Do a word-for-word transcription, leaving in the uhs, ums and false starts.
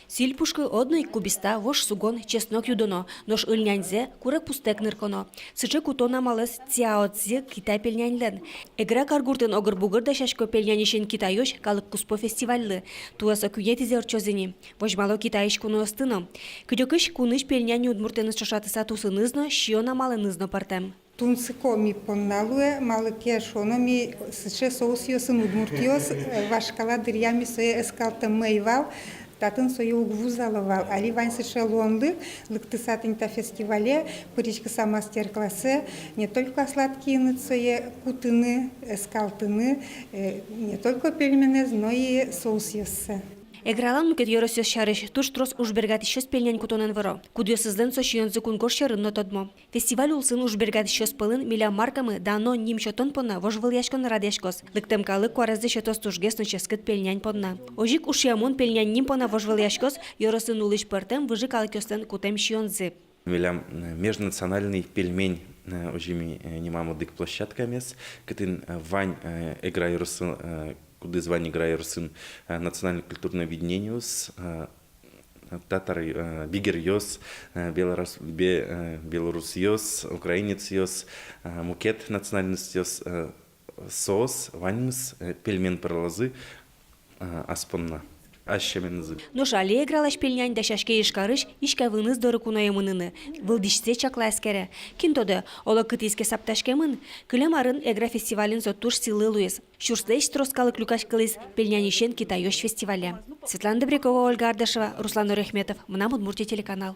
Сӥль пушкы одно ик кубиста, вож сугон, чеснок юдоно, нош ыльняньзэ курегпузтэк нырконо. Сыӵе кутон амалэз цзяоцзи китай пельняньлэн. Эгра каргуртын огыр-бугыр дасясько пельняньысен китайёс калыккуспо фестивальлы. Туэ со куинетӥзэ ортчоз ини. Возьмало Китайысь куноосты но. Кыдёкысь кунысь пельнянь удмуртэныз ӵошатыса тусыныз но сиён амалэныз но пӧртэм. Тунсыко ми понна луэ, малы ке шуоно, ми сыӵе соусъёсын удмуртъёс, э, вашкала дыръя ми сое ӧскалтэммы ӧй вал, татын сое уг вузало вал. Али вань сыӵе луонлык, лыктыса тӥни та фестивале, пыриськыса мастер-классэ, не только аслад киыныд сое кутыны, ӧскалтыны, э, не только пельменез, но и соусъёссэ. Эгралэн мукет ёросъёс сярысь туж трос ужбергатӥсьёс пельнянь кутонэн выро. Кудъёсызлэн со сиёнзы кунгож сьӧрын но тодмо. Фестиваль улсын ужбергатӥсьёс пӧлын милям маркамы дано ним сётон понна вожвылъяськон радъяськоз. Лыктэм калык куаразэ сётоз тужгес но ческыт пельнянь понна. Озьы ик ушъямон пельнянь ним понна вожвылъяськоз ёросын улӥсь пӧртэм выжы калыкъёслэн кутэм сиёнзы. Милям, э, межнациональный пельмень, э, озьы ми, э, нимам одӥг площадкамес, кытын, э, вань, э, Эгра ёросын, э, кудӥз вань Эгра ёросын, э, национально-культурной объединениос, э, татар, э, бигеръёс, э, белорус-, бе-, э, белорусъёс, украинецъёс, э, мукет национальностьёс, э, соос ваньмыз, э, пельмен пӧралозы, э, ас понна, ас сяменызы. Нош али Эгралась пельнянь дасяське Ижкарысь Иськавыныз доры куное мыныны, вылдӥсьсэ чакла-эскере. Кин тодэ, оло кытӥз ке саптаськемын. Кылем арын Эгра фестивалын со туж сӥлы луиз. Сюрслэсь трос калык люкаськылӥз пельняньысен китайёс фестивале. Светлана Добрякова, Ольга Ардашева, Руслан Нуриахметов, «Мынам Удмуртие» телеканал.